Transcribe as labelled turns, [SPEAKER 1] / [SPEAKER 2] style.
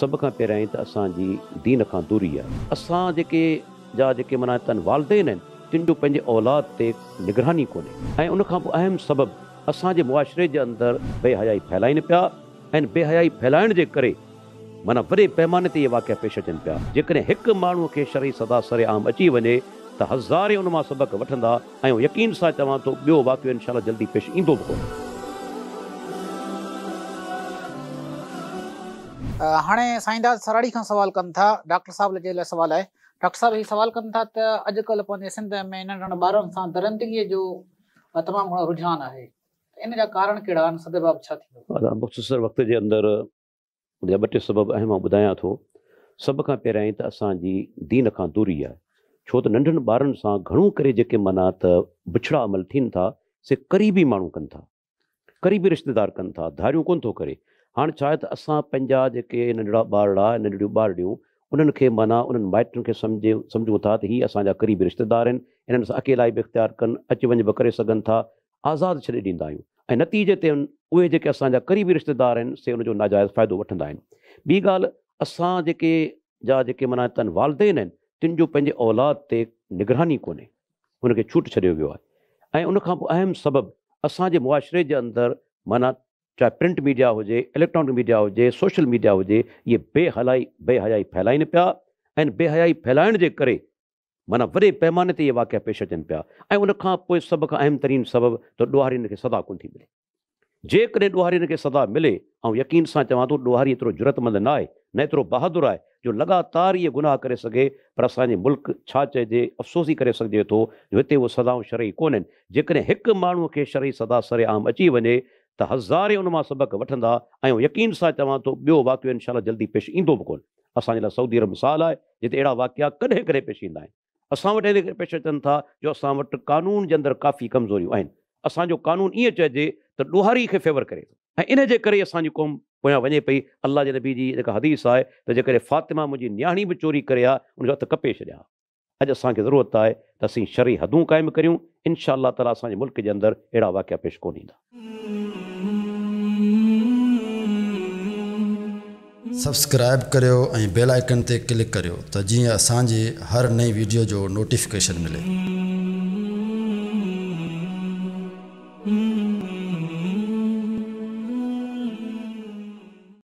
[SPEAKER 1] سڀ کان پهريائين ته اسان جي دين کان دوري آهي. اسان جيڪي جا جيڪي معنيٰ تن والدين آهن تن جو پنهنجي اولاد تي نگراني ڪونهي ۽ ان کان پوء اهم سبب اسان جي معاشري جي اندر بي حيائي ڦهلائين پيا ۽ بي حيائي ڦهلائڻ جي ڪري معنيٰ وڏي پيماني تي اهي واقعا پيش اچن پيا. جيڪڏهن هڪ ماڻهو کي شرعي سزا سر عام اچي وڃي ته هزارين ان مان سبق وٺندا ۽ آئون يقين سان چوان ٿو ٻيو واقعو انشاء الله جلدي پيش ايندو به ڪونه.
[SPEAKER 2] هاڻي سائينداد سراڙي کان سوال ڪن ٿا، ڊاڪٽر صاحب جي لاء سوال آهي، ڊاڪٽر صاحب هي سوال ڪن ٿا ته اڄ ڪلهه پنهنجي سنڌ ۾ ننڍڙن ٻارن سان درندگيء جو تمام گهڻو رجحان آهي ته ان جا ڪارڻ ڪهڙا آهن، سدباب ڇا ٿيندو؟
[SPEAKER 1] ادا مختصر وقت جي اندر ان جا ٻه ٽي سبب اهم آئون ٻڌايان ٿو. سڀ کان پهريائين ته اسان جي دين کان دوري آهي. ڇو ته ننڍن ٻارن سان گهڻو ڪري جيڪي معنيٰ ته بڇڙا عمل ٿين ٿا سي قريبي ماڻهو ڪن ٿا. قريبي رشتيدار ڪن ٿا، ڌاريون ڪونه ٿو ڪري. هاڻ ڇا آهي ته اسان پنهنجا جيڪي ننڍڙا ٻارڙا ۽ ننڍڙيون ٻارڙيون انهن کي معنيٰ انهن مائٽن کي سمجهي سمجهون ٿا ته هي اسان جا قريبي رشتيدار آهن، انهن سان اڪيلائي به اختيار ڪن، اچ وڃ به ڪري سگهن ٿا، آزاد ڇڏي ڏيندا آهيون ۽ نتيجي تي اهي جيڪي اسان جا قريبي رشتيدار آهن سي ان جو ناجائز فائدو وٺندا آهن. ٻي ڳالهه اسان جيڪي جا جيڪي معنيٰ تن والدين آهن تن جو پنهنجي اولاد تي نگراني ڪونهي ان کي ڇوٽ ڇڏيو ويو آهي ۽ ان کان پوء اهم سبب اسان جي معاشري جي اندر معنيٰ چاهي پرنٽ ميڊيا هجي اليڪٽرانڪ ميڊيا هجي سوشل ميڊيا هجي اهي بي حلائي بي حيائي ڦهلائين پيا ۽ بي حيائي ڦهلائڻ جي ڪري معنيٰ وڏي پيماني تي اهي واقعا پيش اچن پيا ۽ ان کان پوء سڀ کان اهم ترين سبب ته ڏوهارين کي سزا ڪونه ٿي ملي. جيڪڏهن ڏوهارين کي سزا ملي، آئون يقين سان چوان ٿو ڏوهاري ايترو جرئتمند نه آهي، نه ايترو بهادر آهي جو لڳاتار اهي گناهه ڪري سگهي پر اسان جي ملڪ ڇا چئجي افسوس ئي ڪري سگهجي ٿو جو هتي اهي سزائون شرعي ڪونهن. جيڪڏهن هڪ ماڻهو کي شرعي سزا سر عام اچي وڃي ته هزارين ان مان سبق وٺندا ۽ آئون يقين سان چوان ٿو ٻيو واقعو انشاء الله جلدي پيش ايندو به ڪونه. اسان جي لاء سعودي عرب مثال آهي جتي اهڙا واقعا ڪڏهن ڪڏهن پيش ايندا آهن. اسان وٽ ان ڪري پيش اچن ٿا جو اسان وٽ قانون جي اندر ڪافي ڪمزوريون آهن. اسان جو قانون ائين چئجي ته ڏوهاري کي فيور ڪري ٿو ۽ ان جي ڪري ئي اسان جي قوم پويان وڃي پئي. الله جي نبي جي جيڪا حديث آهي ته جيڪڏهن فاطمه منهنجي نياڻي به چوري ڪري ها ان جو هٿ ڪپي ڇڏيان ها. اڄ اسان کي ضرورت آهي ته اسين شرعي حدون قائم ڪريون، انشاء الله تعاليٰ اسان جي ملڪ جي اندر اهڙا واقعا پيش ڪونه ايندا.
[SPEAKER 3] سبسڪرائيب ڪريو ۽ بيل آئيڪن تي ڪلڪ ڪريو ته جيئن اسان جي هر نئين ويڊيو جو نوٽيفڪيشن ملي.